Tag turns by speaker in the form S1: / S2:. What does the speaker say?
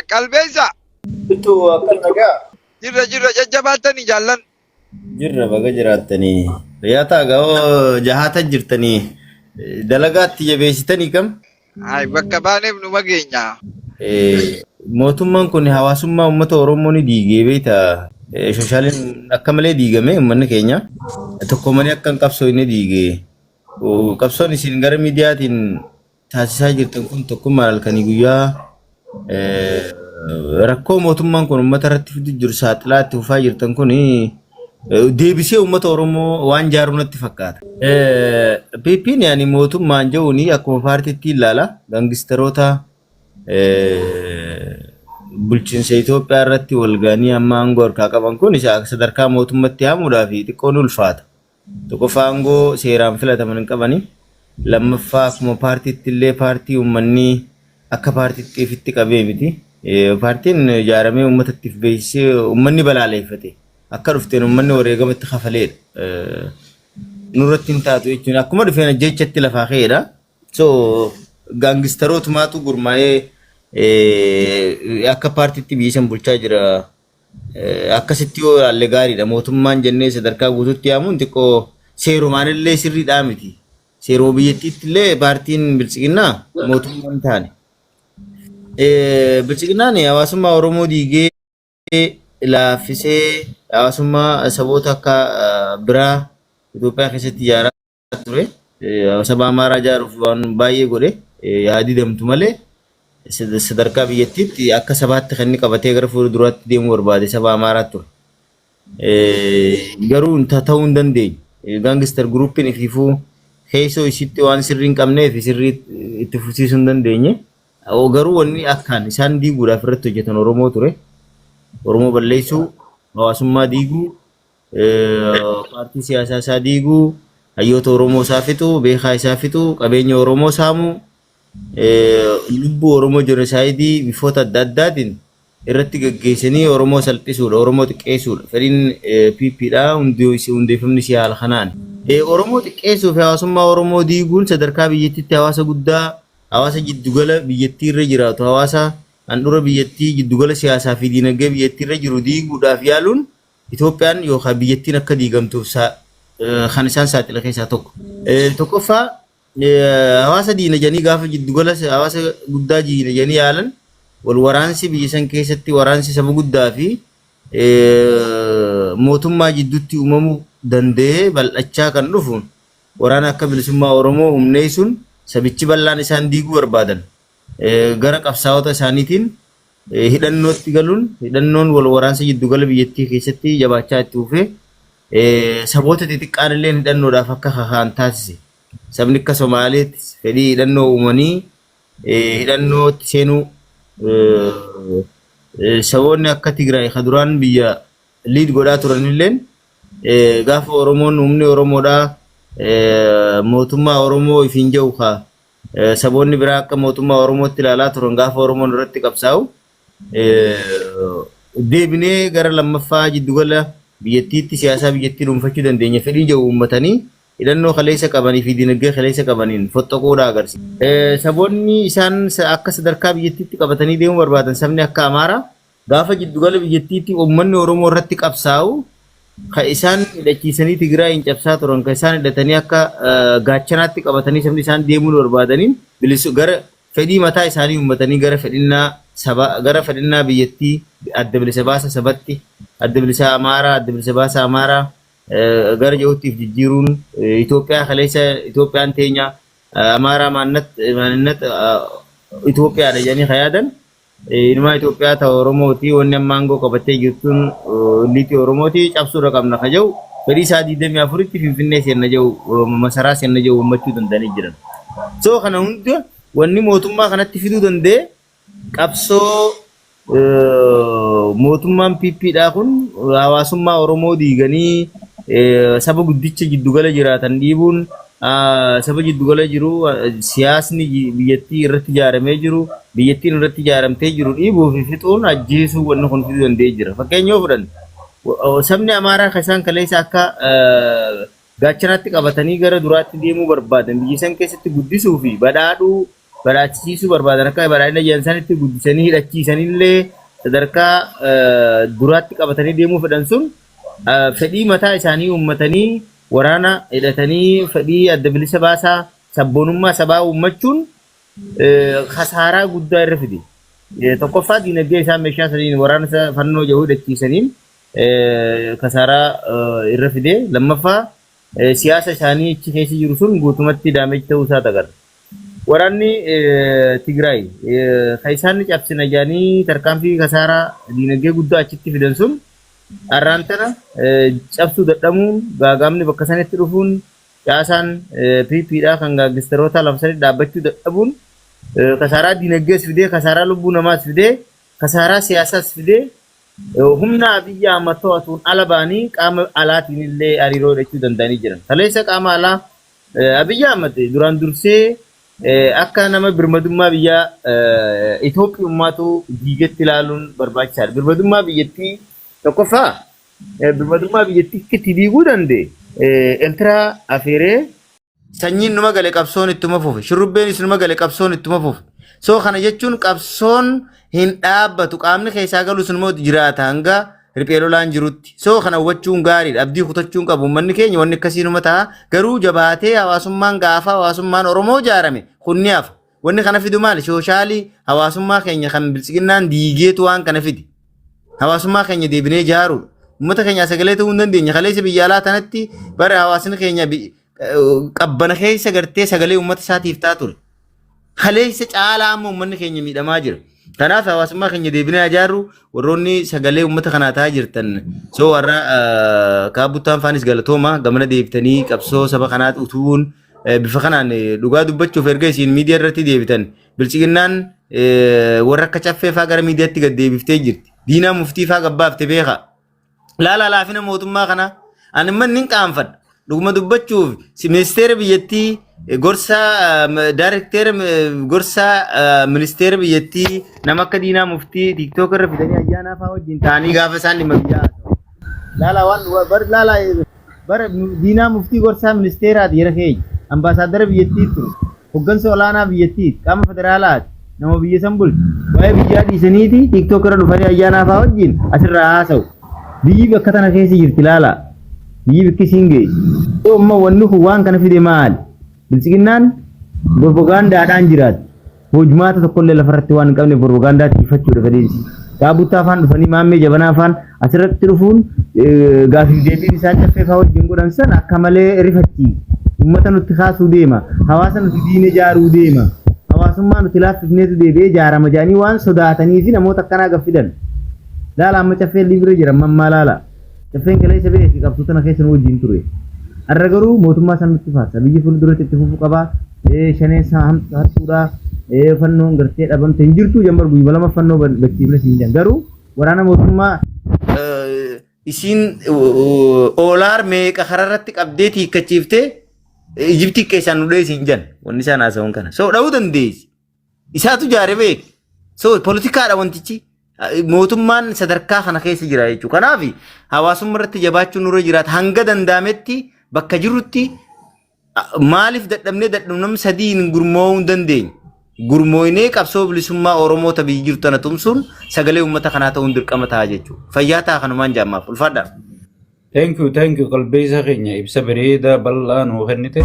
S1: Qalbeessa.
S2: Bittu akkam nagaa?
S1: Jirra jirra jajjabaattanii jaallan.
S2: Jirra baga jiraattanii. Fayyaa ga'oo jahaata jirtanii. Dalagaatti jabeessitanii kam?
S1: Ay bakka baaneef nu mageenya.
S2: Mootummaan kun hawaasummaa uummata Oromoo ni diigee beekta. Sooshaaliin akka malee diigame uummanni keenya. Tokko malee akka hin qabsoo inni diige. Qabsoon isin gara miidiyaatiin taasisaa jirtan kun tokkummaan halkanii guyyaa rakkoo mootummaan kun uummata irratti fidu jiru saaxilaa itti fufaa jirtan kun deebisee uummata Oromoo waan jaaruu natti fakkaata. PP'n yaani mootummaan jedhuun akkuma paartiitti ilaala gangistaroota bulchiinsa Itoophiyaa irratti walga'anii amma aangoo harkaa qaban kun sadarkaa mootummatti haamuudhaaf xiqqoon ulfaata. Tokkoffaa aangoo seeraan filataman hin qabani. Lammaffaa akkuma paartiitti illee paartii uummanni akka paartiitti ofitti qabee miti. Paartiin ijaaramee uummatatti of beeksisee uummanni balaaleeffate. Akka dhufteen uummanni wareegamatti kafaleedha. Nurratti hin taatu jechuun akkuma dhufeen ajjeechatti lafaa ka'eedha. So gaangistarootumaatu gurmaa'ee akka paartiitti biyya san bulchaa jira. Akkasitti yoo ilaalle gaariidha. Mootummaan jennee sadarkaa guutuutti yaamuun xiqqoo seerumaan illee sirriidhaa miti. Seeruma biyyattiitti illee paartiin biltsiginnaa mootummaa hin taane. Biltsiginnaan hawaasummaa Oromoo diigee laaffisee hawaasummaa saboota akka biraa Itoophiyaa keessatti ijaaraa ture. Saba Amaaraa ijaaruuf waan baay'ee godhe haa didamtu malee sadarkaa biyyattiitti akka sabaatti kan inni qabatee gara fuula duraatti deemuu barbaade saba Amaaraa ture. Garuu ta'uu hin dandeenye. Gaangistar guruupiin ifiifuu keessoo isitti waan sirrii hin qabneef sirrii itti fufsiisuu hin dandeenye. Garuu wanni akkaan isaan diiguudhaaf irratti hojjetan Oromoo ture. Oromoo balleessuu, hawaasummaa diiguu, paartii siyaasaa isaa diiguu, hayyoota Oromoo isaa fixuu, beekaa isaa fixuu, qabeenya Oromoo saamuu, lubbuu Oromoo jenosaayidii bifoota adda addaatiin irratti gaggeessanii Oromoo salphisuudha, Oromoo xiqqeessuudha. Fedhiin PP dha hundeeffamni isii haala kanaan. Oromoo xiqqeessuu fi hawaasummaa Oromoo diiguun sadarkaa biyyattiitti hawaasa guddaa, hawaasa jiddugala biyyattii irra jiraatu, hawaasa handhuura biyyattii jiddugala siyaasaa fi diinagdee biyyattii irra jiru diiguudhaaf yaaluun Itoophiyaan yookaan biyyattiin akka diigamtuuf kan isaan saaxile keessaa tokko. Tokkoffaa hawaasa diina jedhanii gaafa jiddugala hawaasa guddaa diina jedhanii yaalan wal waraansi biyya san keessatti waraansi saba guddaa fi mootummaa jidduutti uumamuu danda'ee bal'achaa kan dhufu waraana akka bilisummaa Oromoo humneessuun sabichi bal'aan isaan diiguu barbaadan gara qabsaa'ota isaaniitiin hidhannootti galuun hidhannoon wal waraansa jiddugala biyyattii keessatti jabaachaa itti fufee saboota xixiqqaan illee hidhannoodhaaf akka kaka'an taasise. Sabni akka Somaaleetti fedhii hidhannoo uumanii hidhannootti seenuu saboonni akka Tigraay ka duraan biyya liid godhaa turan illeen gaafa Oromoon humni Oromoodhaa mootummaa Oromoo ifiin jedhu ka Saboonni biraa akka mootummaa Oromootti ilaalaa turan gaafa Oromoon irratti qabsaa'u deebinee gara lammaffaa jiddugala biyyattiitti siyaasaa biyyattii dhuunfachuu dandeenya fedhii jedhu uummatanii hidhannoo kaleessa qabanii fi dinagdee kaleessa qabaniin foxxoquudha agarsiisa. Saboonni isaan akka sadarkaa biyyattiitti qabatanii deemuu barbaadan sabni akka Amaaraa Gaafa jiddugala biyyattiitti uummanni Oromoo irratti qabsaa'u kan isaan hidhachiisanii Tigraayiin cabsaa turan kan isaan hidhatanii akka gaachanaatti qabatanii sabni isaan deemuu barbaadaniin bilisu gara fedhii mataa isaanii uummatanii gara fedhinnaa saba gara fedhinnaa biyyattii adda bilisa baasa sabatti adda bilisa Amaaraa adda bilisa baasa Amaaraa gara jirutti jijjiiruun Itoophiyaa kaleessa Itoophiyaan teenya Amaaraa maannat maannat Itoophiyaadha jedhanii kan yaadan Ilmaa Itoophiyaa ta Oromooti wanni amma aangoo qabattee jirtuun liitii Oromooti cabsuudha qabna ka jedhu fedhii isaa 24tti Finfinnee seenna jedhu masaraa seenna jedhu uummachuu danda'anii jiran. So kana hunda wanni mootummaa kanatti fiduu danda'e qabsoo mootummaan PP dhaa kun hawaasummaa Oromoo diiganii saba guddicha jiddugala jiraatan dhiibuun saba jiddugala jiru siyaasni biyyattii irratti ijaaramee jiru biyyattiin irratti ijaaramtee jiru dhiibuu fi fixuun ajjeesuu wanni kun fiduu danda'ee jira. Fakkeenya yoo fudhanne sabni Amaaraa kan isaan kaleessa akka gaachanaatti qabatanii gara duraatti deemuu barbaadan biyya san keessatti guddisuu fi badhaadhuu Badhaachisiisuu barbaadan akka badhaadhina jedhan sanitti guddisanii hidhachiisanillee sadarkaa duraatti qabatanii deemuu fedhan sun fedhii mataa isaanii uummatanii waraana hidhatanii fedhii adda bilisa baasaa sabboonummaa sabaa uummachuun kasaaraa guddaa irra fide. Tokkoffaa diinagdee isaan meeshaa saniin waraana fannoo jedhu hidhachiisaniin kasaaraa irra fide. Lammaffaa siyaasa isaanii achi keessa jiru sun guutumatti damage ta'uu isaa agarra. Waraanni Tigraay kan isaan cabsina jedhanii tarkaanfii kasaaraa diinagdee guddaa achitti fidan sun har'aan tana cabsuu dadhabuun gaagaamni bakka sanitti dhufuun caasaan PPdhaa kan gaangistaroota lafa sanitti dhaabbachuu dadhabuun kasaaraa diinagdees fidee, kasaaraa lubbuu namaas fidee, kasaaraa siyaasaas fidee, humna Abiyyi Ahmad to'atuun ala ba'anii qaama alaatiin illee hariiroo hidhachuu danda'anii jiran. Kaleessa qaama alaa Abiyyi Ahmad duraan dursee akka nama birmadummaa biyya Itoophiyummaatu diigetti ilaaluun barbaachisaadha. Birmadummaa biyyattii tokkoffaa birmadummaa biyyattii itti diiguu danda'e Eertiraa afeeree sanyiin numa gale, qabsoon ittuma fufe. Shurrubbeenis numa gale, qabsoon ittuma fufe. So kana jechuun qabsoon hin dhaabbatu, qaamni keessaa galus numa jiraata hanga riphee lolaan jirutti. So kana hubachuun gaariidha. Abdii kutachuun qabu uummanni keenya, wanni akkasii numa ta'a. Garuu jabaatee hawaasummaan gaafa hawaasummaan Oromoo ijaarame kun ni hafa. Wanni kana fidu maali? Social hawaasummaa keenya kan biltsiginnaan diigeetu waan kana fide. Hawaasummaa keenya deebinee ijaaruudha. Uummata keenya sagalee ta'uu hin dandeenye. Kaleessa biyya alaa tanatti bara hawaasni keenya qabbana keessa gartee sagalee uummata isaatiif ta'a ture. Kaleessa caalaa amma uummanni keenya miidhamaa jira. Kanaaf hawaasummaa keenya deebinee ijaarru, warroonni sagalee uummata kanaa ta'aa jirtan. So warra kaabuttaan faanis galatooma, gamana deebitanii qabsoo saba kanaa utubuun bifa kanaan dhugaa dubbachuuf erga isin miidiyaa irratti deebitan bilchiginnaan warra akka caffee faa gara miidiyaatti gad deebiftee jirti. Diinaa muftii faa gabbaafte beekaa. Laala laafina mootummaa kana ani immoo nin qaanfadha. Dhuguma dubbachuuf ministeera biyyattii gorsaa daayirekteera gorsaa ministeera biyyattii nama akka Diinaa Muftii TikTok irra fidanii ayyaanaa fa'aa wajjin ta'anii gaafa isaan dhimma biyyaa haasa'u. Laala waan bar laala bara Diinaa Muftii gorsaa ministeeraati, jara keenya ambaasaaddara biyyattii ture, hoggansa olaanaa biyyattii, qaama federaalaati, nama biyya san bulchu. Waa'ee biyyaa dhiisaniiti TikTok irra dhufanii ayyaanaa fa'aa wajjin asirraa haasa'u. Biyyi bakka tana keessa jirti, laala. Biyyi bikki isiin geessi. Amma wanni kun waan kana fide maali? Biltsiginnaan propagaandaadhaan jiraatti. Hojmaata tokkollee lafarratti waan hin qabne propagaandaa tiifachuudha fedhiinsi. Kaabuttaa afaan dhufanii maammee jabanaa afaan asirratti dhufuun gaafiif deebiin isaan caffee fa'aa wajjin godhan sana akka malee rifachiisa. Uummata nutti kaasuu deema. Hawaasa nuti diina ijaaruu deema. Hawaasummaa nuti laaffifneetu deebi'ee ijaarama jedhanii waan sodaatanii fi namoota akkanaa gaffidan. Laala amma caffeen liibiree jira amma ammaa laala. Caffeen kaleessa beeki qabsoo tana keessa nu wajjin ture. Har'a garuu mootummaa san nutti faarsa. Biyyi fuulduratti itti fufuu qaba. Shaneen isaa hattuudha. Fannoon gartee dhabamte hin jirtu. Jambar guyyuma lama fannoo bachiifne siin jedhan. Garuu waraana mootummaa isiin oolaar meeqa kararratti qabdee tiikkachiiftee Ijiptii keessaan nu dheessi hin jedhan wanni isaan haasa'uun kana. So dha'uu dandeessi. Isaatu jaare beek. So poolitikaadha wantichi. Mootummaan sadarkaa kana keessa jira jechuudha. Kanaaf hawaasummaa irratti jabaachuun nurra jiraata. Hanga danda'ametti bakka jirrutti maaliif dadhabnee dadhabnam sadiin gurmaa'uu hin dandeenye? Gurmooynee qabsoo bilisummaa Oromoo ta biyyi jirtu tana tumsuun sagalee uummata kanaa ta'uun dirqama ta'a jechuudha. Fayyaa ta'a, kanumaan jaammaaf. Ulfaadhaa.
S3: Thank you, thank you. Qalbeessa keenya, ibsa bareedaa bal'aa nuu kennite.